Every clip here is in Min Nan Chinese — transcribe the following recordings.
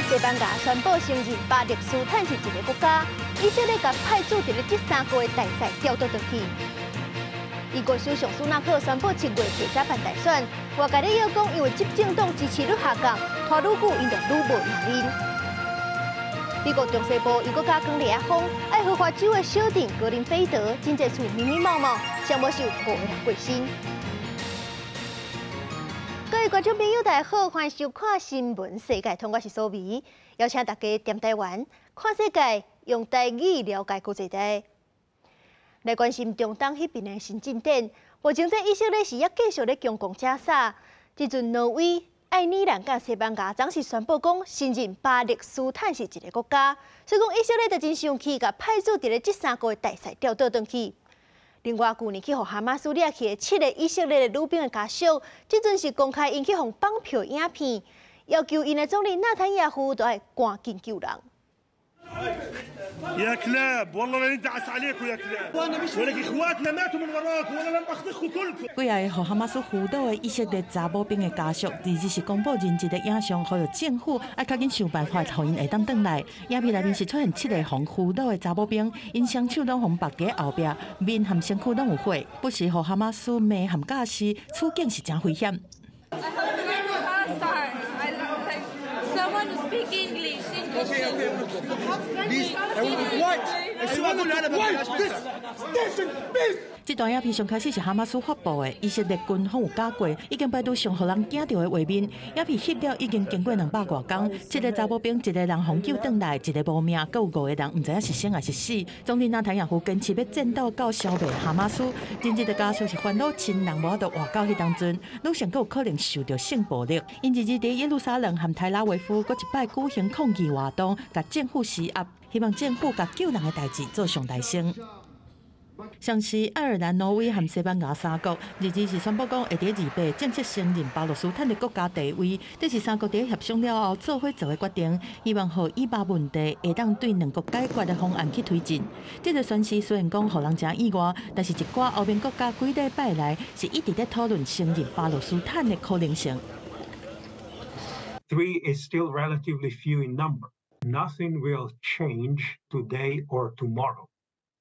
西班牙宣布承認巴勒斯坦是一个國家，以色列共派駐佇咧這三國的大使調倒轉去。英國首相蘇納克宣布7月提早辦大選，外界咧又講，因為執政黨支持率下降，拖愈久𪜶就愈無贏面。美國中西部又閣加強烈風，愛荷華州的小鎮格林菲德，真濟厝密密麻麻，上無是有五个人過身。各位觀眾朋友，大家好，歡迎收看新聞世界通，我是蘇眉，邀請大家踮台灣看世界，用台語了解國際大。來關心中東彼邊的新進展。目前這以色列是猶繼續咧強攻加沙，這陣挪威、愛爾蘭佮西班牙昨是宣布講承認巴勒斯坦是一个國家，所以講以色列就真生氣，共派駐佇咧這三國的大使調倒轉去。另外，舊年去予哈馬斯掠去的七个以色列的女兵的家屬，這陣是公開𪜶去予綁票影片，要求𪜶的總理納坦雅胡都愛趕緊救人。 يا كلاب والله لندعس عليكم يا كلاب ولك اخواتنا ماتوا من وراكم والله لنفخخكم كلكم。幾个予哈馬斯俘虜的以色列查某兵的家屬，二日是公布人質的影像，呼籲政府愛較緊想辦法，予𪜶會當轉來。影片內面是出現七个予俘虜的查某兵，𪜶雙手攏予縛佇後壁，面和身軀攏有血，不時予哈馬斯罵和教示，處境是誠危險。 Someone who speak English. Okay. What? What? This station, this. 這段影片上開始是哈馬斯發布的，以色列軍方有假過，已經排除上予人驚著的畫面。影片翕了已經經過200外工，七个查某兵，一个人予救轉來，一个無命，閣有五个人毋知影是生抑是死。總理納坦雅胡堅持欲戰鬥到消滅哈馬斯，人質的家屬是煩惱親人無法度活到彼當陣，女性閣有可能受著性暴力。𪜶二日佇耶路撒冷和台拉維夫閣一擺舉行抗議活動，共政府施壓，希望政府共救人的代誌做上大聲。像是愛爾蘭、挪威和西班牙三國，二日是宣布講會佇28正式承認巴勒斯坦的國家地位。這是三國佇協商了後做伙做的決定，希望予以巴問題會當對兩國解決的方案去推進。這个宣示雖然講予人誠意外，但是一寡歐盟國家幾禮拜來是一直咧討論承認巴勒斯坦的可能性。 Three is still relatively few in number. Nothing will change today or tomorrow.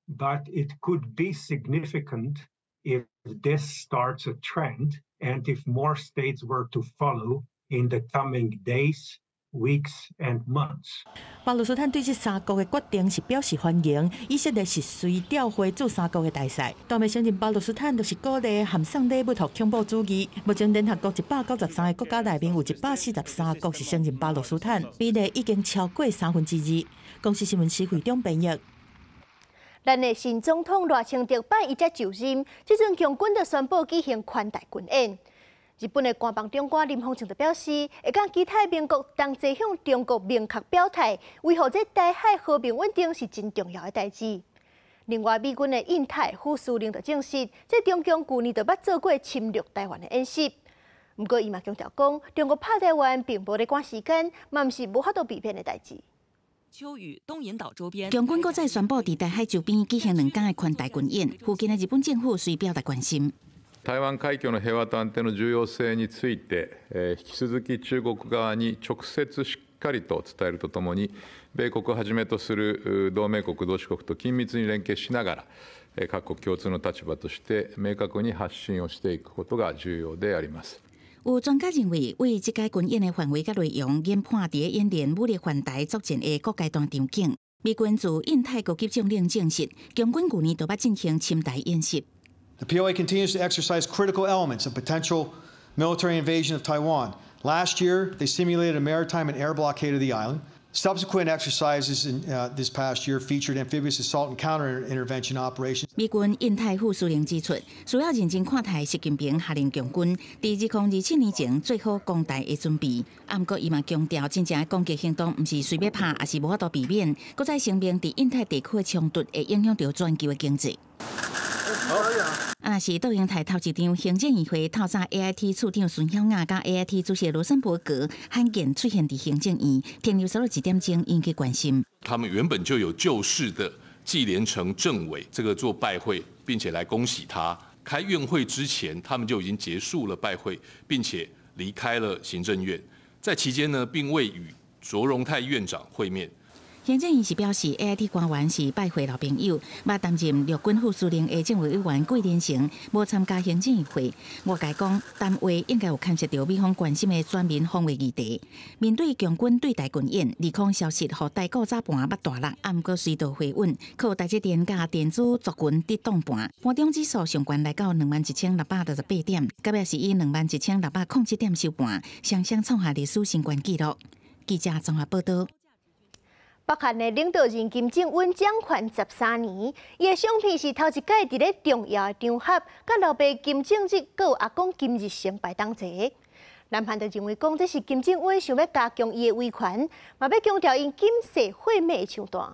But it could be significant if this starts a trend and if more states were to follow in the coming days, weeks and months. 巴勒斯坦對這三國的決定是表示歡迎，以色列是隨調回駐三國的大使。當欲承認巴勒斯坦，就是鼓勵和送禮物予恐怖主義。目前聯合國193個國家內面有143國是承認巴勒斯坦，比例已經超過2/3。公視新聞施惠中編譯。咱的新總統賴清德拜一才就任，這陣共軍就宣布舉行環台軍演。日本的官房長官林芳正就表示，會佮其他盟國同齊向中國明確表態，維護這台海和平穩定是真重要的代誌。另外，美軍的印太副司令就證實，這中共舊年就捌做過侵略台灣的演習。毋過，伊嘛強調講，中國拍台灣並無咧趕時間，嘛毋是無法度避免的代誌。秋雨東引島周邊，共軍閣再宣布佇台海周邊舉行2天的環台軍演，附近的日本政府遂表達關心。台灣海峽の平和と安定の重要性について、引き続き中国側に直接しっかりと伝えるとともに、米国をはじめとする同盟国、同志国と緊密に連携しながら、各國共通の立場として明確に発信をしていくことが重要であります。有專家認為，為這屆軍演的範圍佮內容研判，佇演練武力環台作戰的各階段場景。美軍駐印太高級將領證實，共軍舊年就捌進行侵台演習。 The PLA continues to exercise critical elements of potential military invasion of Taiwan. Last year, they simulated a maritime and air blockade of the island. Subsequent exercises in this past year featured amphibious assault and counter intervention operations. 美軍印太副司令指出，需要認真看待習近平下令共軍佇2027年前做好攻台的準備。毋過伊嘛強調，真正的攻擊行動毋是隨欲拍，抑是無法度避免。閣再聲明，佇印太地區的衝突會影響著全球的經濟。啊，若是杜英台頭一場行政院會透早 AIT 處長孫曉雅佮 AIT 主席羅森伯格罕見出現佇行政院，停留差不多一點鐘，引起關心。他們原本就有舊識的紀連城政委，這個做拜會，並且來恭喜他。開院會之前，他們就已經結束了拜會，並且離開了行政院。在期間呢，並未與卓榮泰院長會面。行政院是表示，AIT 官員是拜會老朋友，捌擔任陸軍副司令的政委委員桂連成無參加行政院會。外界講，談話應該有牽涉著美方關心的全面防衛議題。面對共軍對台軍演，利空消息予台股早盤捌大落，毋過隨著回穩，靠台積電佮電子族群得擋盤，盤中指數上懸來到21,668點，甲尾是以21,607點收盤，雙雙創下歷史新高紀錄。記者綜合報導。北韓的領導人金正恩掌權13年，伊的相片是頭一擺佇咧重要的場合，佮老爸金正日閣有阿公金日成排同齊。南韓就認為講，這是金正恩想欲加強伊的威權，嘛欲強調𪜶金氏血脈的手段。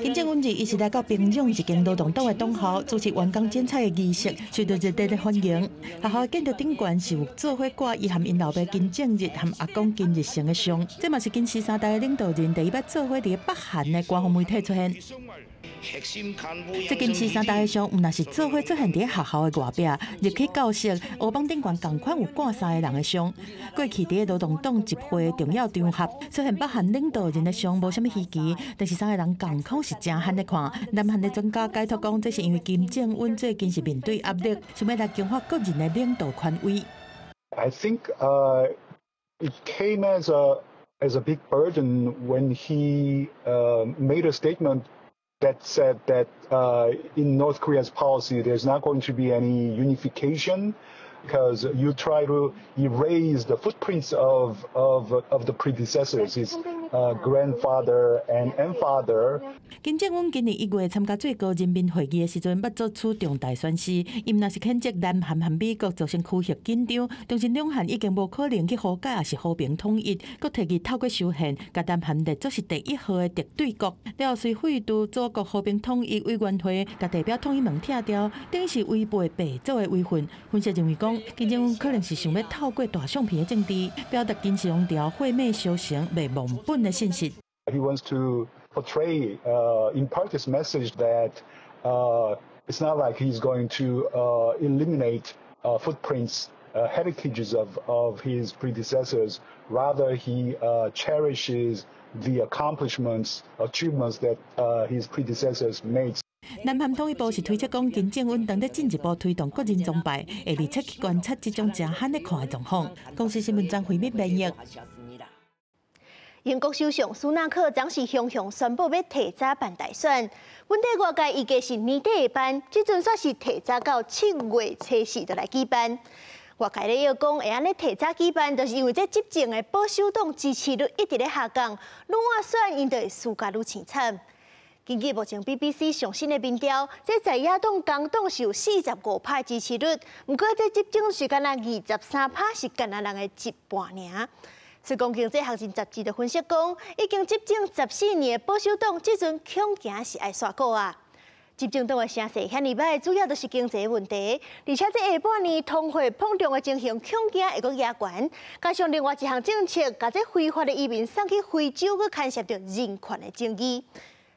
金正恩日伊是來到平壤一間勞動黨的黨校主持完工剪彩的儀式，受到熱烈的歡迎。學校的建築頂懸是有做伙掛伊和𪜶老爸金正日和阿公金日成的像，這嘛是金氏三代的領導人第一擺做伙佇北韓的官方媒體出現。這金氏三代的像，毋但是做伙出現佇學校的外壁，入去教室，烏枋頂懸仝款有掛三个人的像。過去佇勞動黨集會重要場合出現北韓領導人的像，無啥物稀奇，但是三个人仝款是誠罕咧看。南韓的專家解讀講，這是因為金正恩最近是面對壓力，想欲來強化個人的領導權威。 I think it came as a big burden when he made a statement that said that in North Korea's policy there's not going to be any unification because you try to erase the footprints of the predecessors, his grandfather and father. 金正恩今年1月參加最高人民會議的時陣，捌做出重大宣示，伊毋但是譴責南韓和美國造成區域緊張，重申兩韓已經無可能去和解，抑是和平統一，閣提議透過修憲，共南韓列作是第一號的敵對國。了後，隨廢除祖國和平統一委員會，共地標統一門拆掉，等於是違背爸祖的遺訓。分析認為講，金正恩可能是想欲透過大相片的政治，表達金氏王朝血脈相承、袂忘本的信息。 He wants to portray, impart this message that it's not like he's going to eliminate footprints, heritages of his predecessors. Rather, he cherishes the accomplishments, achievements that his predecessors made. 南韓統一部是推測講，金正恩當咧進一步推動個人崇拜，會密切去觀察這種誠罕咧看的狀況。公視新聞張惠敏編譯。英國首相蘇納克昨是雄雄宣布欲提早辦大選，本底外界預計是年底會辦，這陣煞是提早到7月初四就來舉辦。外界咧又講會按呢提早舉辦，就是因為這執政的保守黨支持率一直咧下降，愈晚選𪜶就會輸甲愈淒慘。根據目前 BBC 上新的民調，這在野黨工黨是有45趴支持率，毋過這執政是干焦23趴，是干焦人的一半爾。所以講，經濟學人雜誌就分析講，已經執政14年的保守黨，這陣恐驚是愛煞股啊！執政黨的聲勢遐爾䆀，主要就是經濟問題，而且這下半年通貨膨脹的情形恐驚會閣加懸，加上另外一項政策，共這非法的移民送去非洲，閣牽涉著人權的爭議。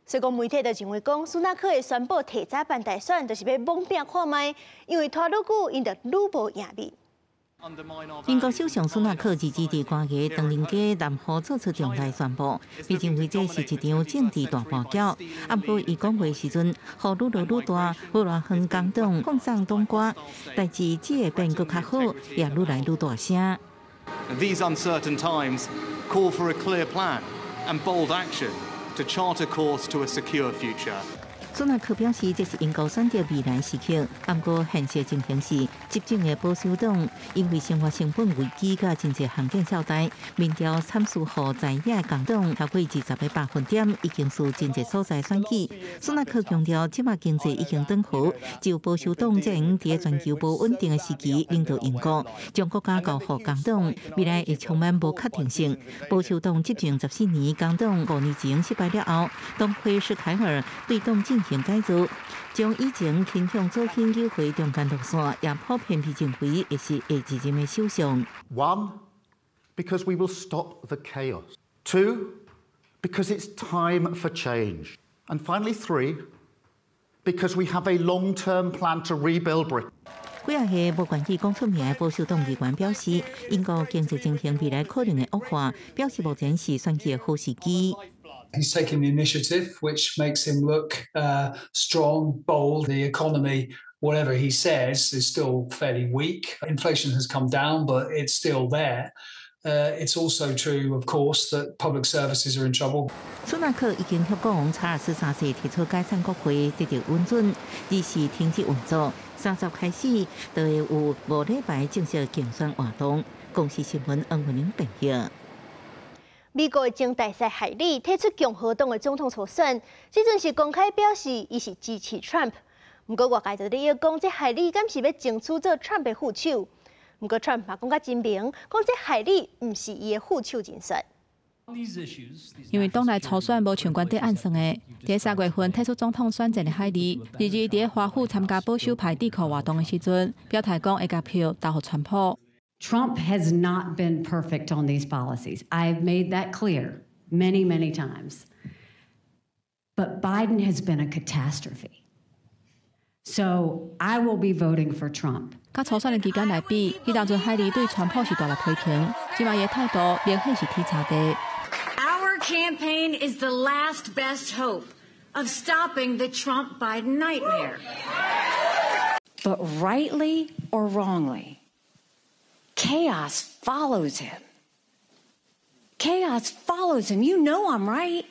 所以講，媒體就認為講，蘇納克會宣布提早辦大選，就是欲摸拼看覓，因為拖愈久，𪜶就愈無贏面。英國首相蘇納克日前佇官邸唐寧街南湖做出重大宣布，被認為這是一場政治大跋筊。毋過伊講話時陣，雨愈落愈大，予偌遠工黨放送黨歌，代誌只會變閣較好，也愈來愈大聲。 These uncertain times call for a clear plan and bold action to chart a course to a secure future. 蘇納克表示，這是英國選擇未來時刻。毋過現實情形是，執政的保守黨因為生活成本危機佮真濟項建設代，民調慘輸予在野工黨超過20個百分點，已經輸真濟所在選舉。蘇納克強調，這馬經濟已經轉好，只有保守黨才會佇全球無穩定的時期領導英國，將國家交予工黨，未來會充滿無確定性。保守黨執政14年，工黨5年前失敗了後，黨魁施凱爾對黨進行改造，將以前傾向左傾議會中間路線，也普遍被認為會是下一任的首相。 One, because we will stop the chaos. Two, because it's time for change. And finally, three, because we have a long-term plan to rebuild Britain. 幾仔個無願意講出名的保守黨議員表示，英國經濟情形未來可能會惡化，表示目前是選舉的好時機。 He's taking the initiative, which makes him look strong, bold. The economy, whatever he says, is still fairly weak. Inflation has come down, but it's still there. It's also true, of course, that public services are in trouble. 蘇納克已經向國王查爾斯三世提出解散國會，得到允准，二時停止運作。30開始就會有5禮拜正式競選活動。公視新聞黃文玲編譯。美國前大使海利退出共和黨的總統初選，這陣是公開表示，伊是支持 Trump。毋過外界就咧講，這海利敢是欲爭取做 Trump 的副手？毋過 Trump 嘛講甲真明，講這海利毋是伊的副手人選。因為黨內初選無像原底按算的，佇3月份退出總統選戰的海利，2日佇華府參加保守派智庫活動的時陣，表態講會共票投予川普。 Trump has not been perfect on these policies. I've made that clear many, many times. But Biden has been a catastrophe. So I will be voting for Trump. 佮初選的期間來比，彼當陣海利對川普是大力批評，這擺伊的態度明顯是天差地。 Our campaign is the last best hope of stopping the Trump-Biden nightmare. But rightly or wrongly, chaos follows him. Chaos follows him. You know I'm right.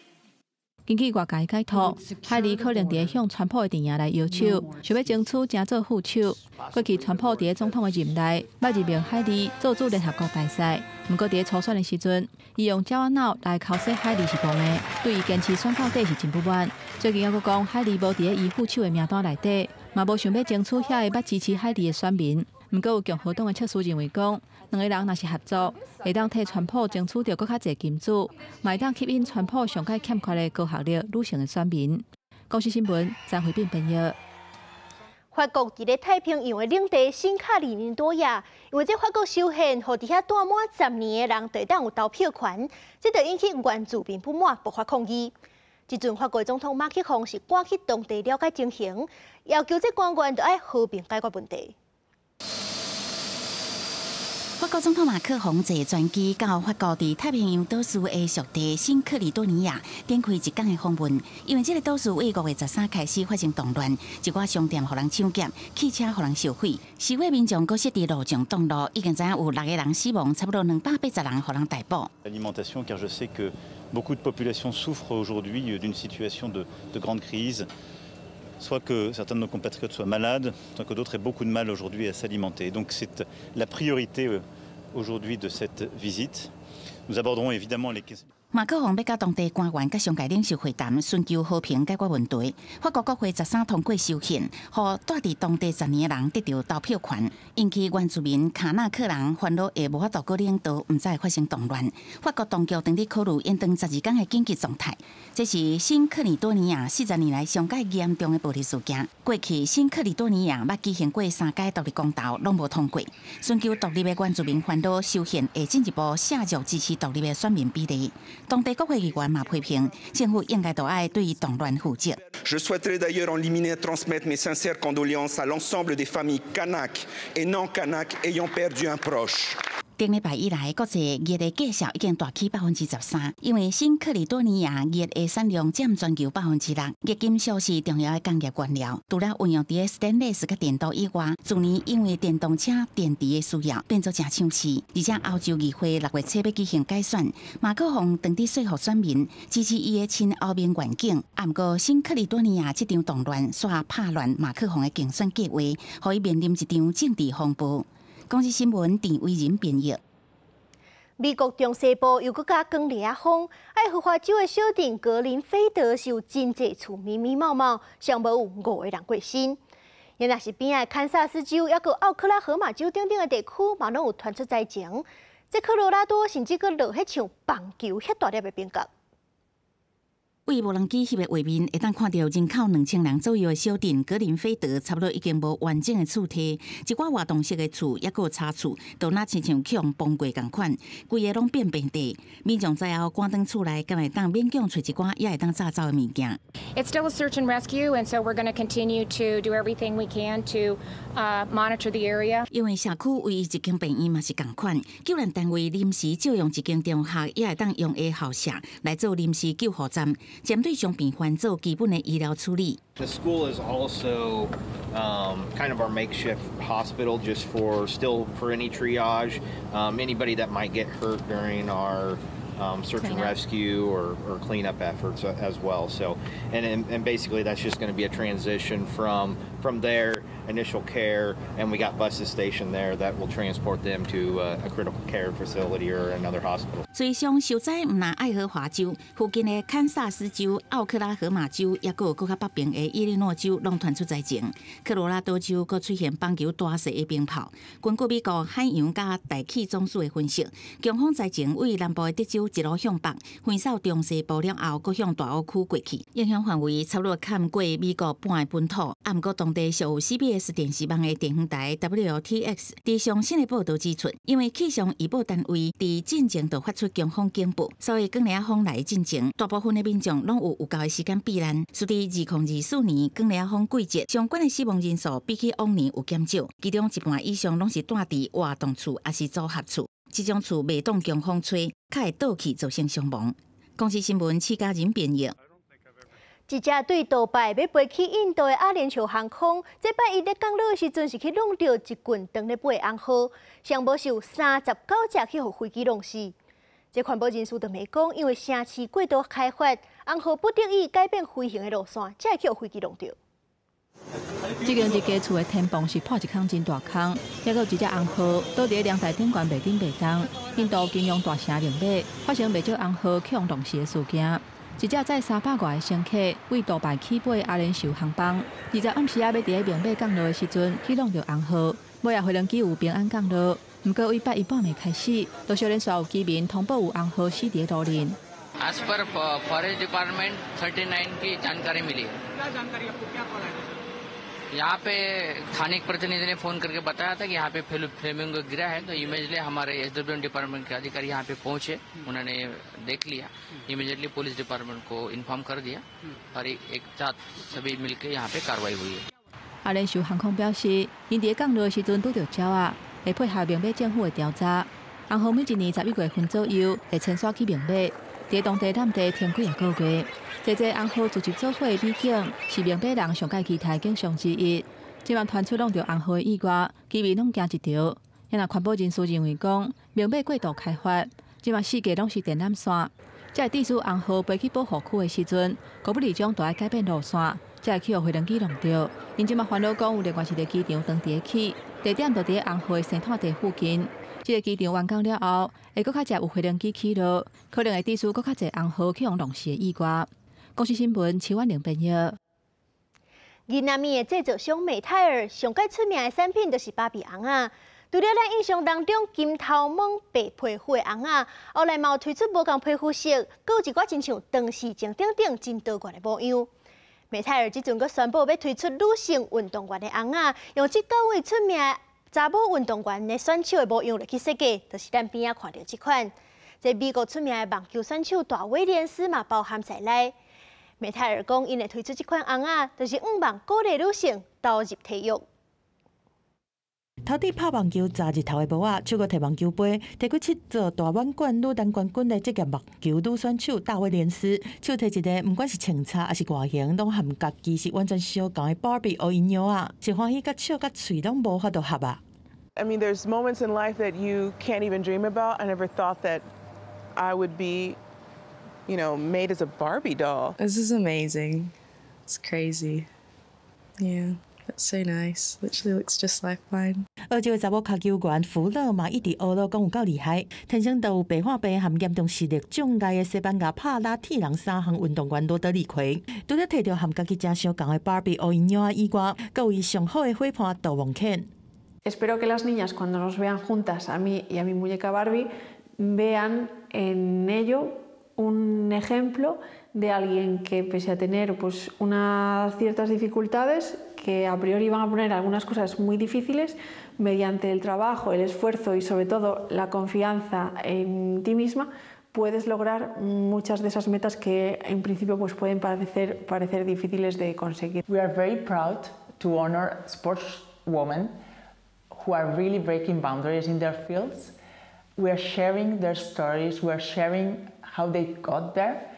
根據外界解讀，海利可能佇向川普的陣營來搖手，想欲爭取成做副手。過去川普佇總統的任內，捌任命海利做駐聯合國大使。毋過佇初選的時陣，伊用鳥仔腦來剾洗海利是戇的，對伊堅持選到底是真不滿。最近猶閣講海利無佇伊副手的名單內底，嘛無想欲爭取遐个捌支持海利的選民。毋過有共和黨的測試認為講，兩个人若是合作，會當替川普爭取著閣較濟金主，嘛會當吸引川普上蓋欠缺的高學歷女性的選民。公視新聞張惠斌編譯。法國佇咧太平洋的領地新喀里尼多亞，因為這法國修憲，予佇遐住滿十年的人，就會當有投票權，這就引起原住民不滿，爆發抗議。這陣法國總統馬克宏是趕去當地了解情形，要求這官員著愛和平解決問題。法國總統馬克宏坐專機到法國佇太平洋島嶼的屬地新喀里多尼亞展開一天的訪問。因為這个島嶼為5月13開始發生動亂，一寡商店予人搶劫，汽車予人燒毀，示威民眾閣設佇路上擋路，已經知影有六個人死亡，差不多280人予人逮捕。 Alimentation, car je sais que beaucoup de populations souffrent aujourd'hui d'une situation de grande crise. Soit que certains de nos compatriotes soient malades, soit que d'autres aient beaucoup de mal aujourd'hui à s'alimenter. Donc c'est la priorité aujourd'hui de cette visite. Nous aborderons évidemment les questions. 馬克宏欲佮當地官員佮商界領袖會談，尋求和平解決問題。法國國會13通過修憲，予住佇當地十年的人得著投票權，引起原住民卡納克人煩惱會無法度閣領導，毋再發生動亂。法國當局當咧考慮延長12天的緊急狀態。這是新喀里多尼亞40年來上蓋嚴重的暴力事件。過去新喀里多尼亞捌舉行過三屆獨立公投，攏無通過。尋求獨立的原住民煩惱修憲會進一步削弱支持獨立的選民比例。當地國會議員嘛批評，政府應該著愛對動亂負責。 Je souhaiterais d'ailleurs en liminaire transmettre mes sincères condoléances à l'ensemble des familles kanak et non kanak ayant perdu un proche. 頂禮拜以來，國際鉻的價數已經大起13%，因為新喀里多尼亞鉻的產量佔全球6%。鉻金屬是重要的工業原料，除了運用佇ステンレス佮電鍍以外，去年因為電動車電池的需要，變做誠搶市。而且歐洲議會6月初欲舉行改選，馬克宏當佇說服選民支持伊的親歐盟願景。啊，毋過新喀里多尼亞這場動亂，煞拍亂馬克宏的競選計劃，予伊面臨一場政治風暴。公視新聞鄭偉仁編譯。美國中西部又閣加狂烈風，愛荷華州的小鎮格林菲德是有真濟厝密密麻麻，上無有五個人過身。若是邊仔堪薩斯州，抑閣奧克拉荷馬州等等的地區，嘛攏有傳出災情。這科羅拉多甚至閣落彼像棒球遐大粒的冰角。對無人機翕的畫面，會當看著人口2000人左右的小鎮格林菲德，差不多已經無完整的厝體，一寡活動式的厝，抑閣有柴厝，都若親像予崩過仝款，規个攏變平地。民眾知後，趕轉厝內，敢會當勉強揣一寡，猶會當紮走的物件。 It's still a search and rescue, and so we're going to continue to do everything we can to monitor the area. 因為社區唯一一間病院嘛是仝款，救援單位臨時借用一間中學，猶會當用的校舍來做臨時救護站，針對傷病患做基本的醫療處理。 The school is also kind of our makeshift hospital, just for still for any triage, anybody that might get hurt during our search and rescue or cleanup efforts as well. So, and basically that's just going to be a transition from their initial care, and we got buses stationed there that will transport them to a critical care facility or another hospital. 隨上受災毋但愛荷華州附近的堪薩斯州、奧克拉荷馬州，抑閣有閣較北邊的伊利諾州，攏傳出災情。科羅拉多州閣出現棒球大細的冰雹。根據美國海洋佮大氣總署的分析，強風災情對南部的德州一路向北，橫掃中西部了後，閣向大湖區過去，影響範圍差不多冚過美國半个本土。啊，毋過當地屬有 CBS 電視網的電視台 WLTX 佇上新的報導指出，因為氣象預報單位佇進前就發出強風警報，所以捲簾仔風來進前，大部分的民眾攏有夠的時間避難。隨佇2024年捲簾仔風季節，相關的死亡人數比起往年有減少，其中一半以上攏是蹛佇活動厝抑是組合厝，這種厝袂擋強風吹，較會倒去造成傷亡。公視新聞，施嘉仁編譯。一隻對杜拜欲飛去印度的阿聯酋航空，這擺伊咧降落的時陣是去挵著一群當咧飛的紅鶴，上無是有39隻去予飛機弄死。這環保人士就罵講，因為城市過度開發，紅鶴不得已改變飛行的路線，才會去予飛機弄著。這間一間厝的天棚是破一空真大空，抑閣有一隻紅鶴倒佇涼台頂懸袂振袂動。印度金融大城孟買發生袂少紅鶴予弄死的事件。一隻載300外个乘客對杜拜起飛阿聯酋航班，20暗時仔欲佇孟買降落的時陣，去挵著紅鶴，尾仔飛行機有平安降落。毋過對拜一半暝開始，就小連續有居民通報有紅鶴死佇路面。 As per forest department 39 की जानकारी मिली है। यहाँ पे स्थानिक प्रतिनिधि ने फोन करके बताया था कि यहाँ पे फ्लेमिंगो गिरा है, तो इमीडिएटली हमारे एसडब्ल्यू डिपार्टमेंट के अधिकारी यहाँ पे पहुंचे। उन्होंने देख लिया, immediately police department को इन्फॉर्म कर दिया और एक साथ सभी मिलकर यहाँ पे कार्रवाई हुई है。阿聯酋航空表示，𪜶佇降落的時陣拄著鳥仔，會配合孟買政府的調查。紅鶴每一年11月份左右會遷徙去孟買，佇當地暫地停幾個月。這隻紅鶴聚集做伙的美景，是孟買人上蓋期待景象之一。這擺傳出挵著紅鶴的意外，居民攏驚一趒。若環保人士認為講，孟買過度開發，這擺四界攏是電纜線，才會致使紅鶴飛去保護區的時陣，高不離將就愛改變路線，才會去予飛行機挵著。𪜶這擺煩惱講，有另外一個機場當佇咧起，地點就佇咧紅鶴的生態地附近。這個機場完工了後，會閣較濟有飛行機起落，可能會致使閣較濟紅鶴去予弄死的意外。公視新聞，徐婉玲編譯。囡仔物的製造商美泰爾上蓋出名的產品就是芭比尪仔。除了咱印象當中金頭毛白皮膚的尪仔，後來嘛有推出無仝皮膚色，閣有一寡親像唐氏症等等真多元的模樣。美泰爾這陣閣宣布欲推出女性運動員的尪仔，用這九位出名查某運動員的選手的模樣來去設計，就是咱邊仔看著這款。這美國出名的網球選手大威廉斯嘛包含在內。美泰爾講，𪜶會推出這款尪仔，就是向望鼓勵女性投入體育。頭佇拍網球砸日頭的帽仔，手閣提網球杯，提過七座大滿貫女單冠軍的職業網球女選手大威廉斯，手提一个毋管是穿插抑是外形，攏和家己是完全相仝的芭比烏蠅仔，是歡喜甲笑甲喙攏無法度合啊！ I mean, there's moments in life that you can't even dream about. I never thought that I would be made as a Barbie doll. This is amazing. It's crazy. Yeah, that's so nice. Literally looks just like mine. 澳洲的查某跤球員福勒嘛，一直學了講有夠厲害，天生就有白化病和嚴重視力障礙的西班牙帕拉鐵人三項運動員羅德里奎，除了提著和家己誠相仝的芭比烏蠅仔以外，閣有伊上好的伙伴導盲犬。 Espero que las niñas, cuando nos vean juntas a mí y a mi muñeca Barbie, vean en ello Un ejemplo de alguien que, pese a tener, pues, unas ciertas dificultades que a priori van a poner algunas cosas muy difíciles, mediante el trabajo, el esfuerzo y sobre todo la confianza en ti misma, puedes lograr muchas de esas metas que en principio, pues, pueden parecer difíciles de conseguir. We are very proud to honor sportswomen who are really breaking boundaries in their fields. We are sharing their stories, we are sharing how they got there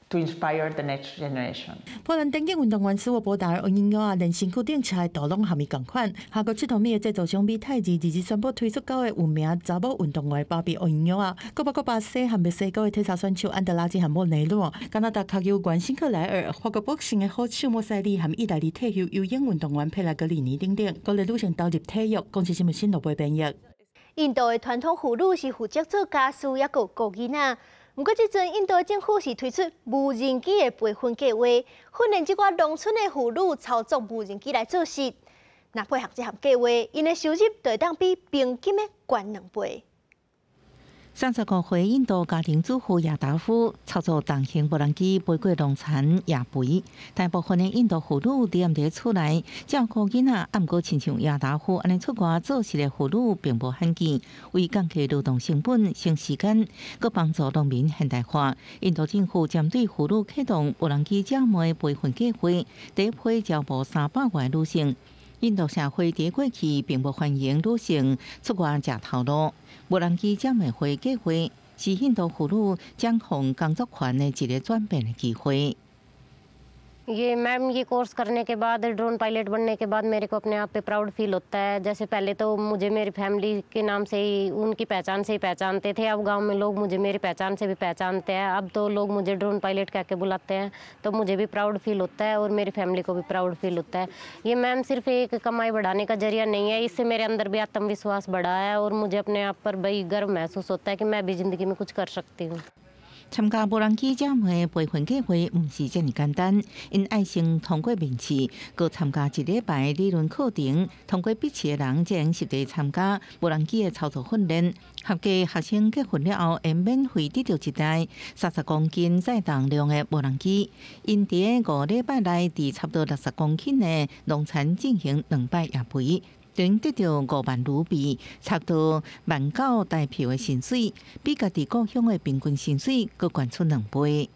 to inspire the next generation. 波蘭電競運動員斯沃博達爾嬰兒啊，連身軀頂車的道攏含伊仝款。下個佚佗物的製造商美泰爾二日宣布推出九個有名查某運動員芭比嬰兒啊，閣包括巴西和墨西哥的體操選手安德拉基和莫內諾，加拿大跤球員辛克萊爾，法國ボクシング的好手莫塞利和意大利退休游泳運動員佩萊格里尼等等，鼓勵女性投入體育。公視新聞新羅貝編譯。印度的傳統婦女是負責做家事，抑閣顧囡仔。毋過，這陣印度政府是推出無人機的培訓計劃，訓練這寡農村的婦女操作無人機來做事。若配合這項計劃，𪜶的收入就會當比平均的懸兩倍。 35歲印度家庭主婦亞達夫操作重型無人機飛過農田野肥。大部分的印度婦女踮佇厝內照顧囡仔，毋過親像亞達夫按呢出外做事的婦女並無罕見。為降低勞動成本、省時間，閣幫助農民現代化，印度政府針對婦女啟動無人機駕駛培訓計劃，第一批招募300外女性。印度社會佇過去並無歡迎女性出外食頭路。無人機駕駛計劃是印度婦女掌控工作權的一個轉變的機會。 ये मैम, ये कोर्स करने के बाद, drone pilot बनने के बाद मेरे को अपने आप पे प्राउड फील होता है। जैसे पहले तो मुझे मेरी फैमिली के नाम से ही, उनकी पहचान से ही पहचानते थे। अब गांव में लोग मुझे मेरी पहचान से भी पहचानते हैं। अब तो लोग मुझे ड्रोन पायलट कह के बुलाते हैं, तो मुझे भी प्राउड फील होता है और मेरी फैमिली को भी प्राउड फील होता है। ये मैम सिर्फ एक कमाई बढ़ाने का जरिया नहीं है, इससे मेरे अंदर भी आत्मविश्वास बढ़ा है और मुझे अपने आप पर भाई गर्व महसूस होता है कि मैं भी ज़िंदगी में कुछ कर सकती हूँ। 參加無人機駕駛培訓計劃毋是遮爾簡單，𪜶愛先通過面試，閣參加一禮拜理論課程，通過筆試的人才會實際參加無人機的操作訓練。合格學生結訓了後，會免費得到一台30公斤載重量的無人機。𪜶佇5禮拜內，佇差不多60公頃的農田進行兩擺野飛。等得到5萬盧比，差不多19,000台票的薪水，比家己故鄉的平均薪水閣懸出兩倍。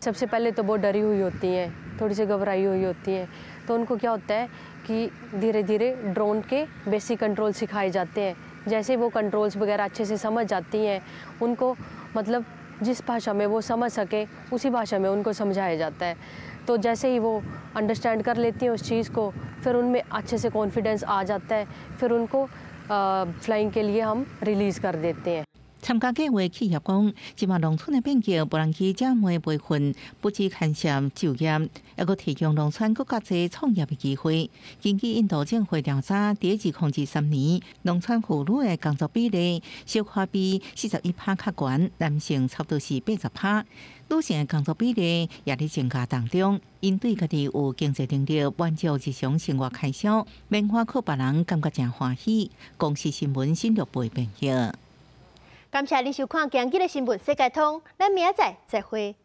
सबसे पहले तो वो डरी हुई होती हैं, थोड़ी सी घबराई हुई होती हैं। तो उनको क्या होता है कि धीरे धीरे ड्रोन के बेसिक कंट्रोल सिखाए जाते हैं। जैसे वो कंट्रोल्स वगैरह अच्छे से समझ जाती हैं, उनको मतलब जिस भाषा में वो समझ सके, उसी भाषा में उनको समझाया जाता है। तो जैसे ही वो अंडरस्टैंड कर लेती हैं उस चीज़ को, फिर उनमें अच्छे से कॉन्फिडेंस आ जाता है। फिर उनको फ्लाइंग के लिए हम रिलीज़ कर देते हैं। 參加計劃企業講，這馬農村的變革，無人機駕駛培訓，不只牽涉就業，猶閣提供農村閣較濟創業的機會。根據印度政府調查，佇2023年，農村婦女的工作比例小可比41趴較懸，男性差不多是80趴。女性的工作比例也佇增加當中，𪜶對家己有經濟能力，滿足日常生活開銷，免花靠別人，感覺誠歡喜。公視新聞新錄播編譯。感謝你收看今日的新聞世界通，咱明仔載再會。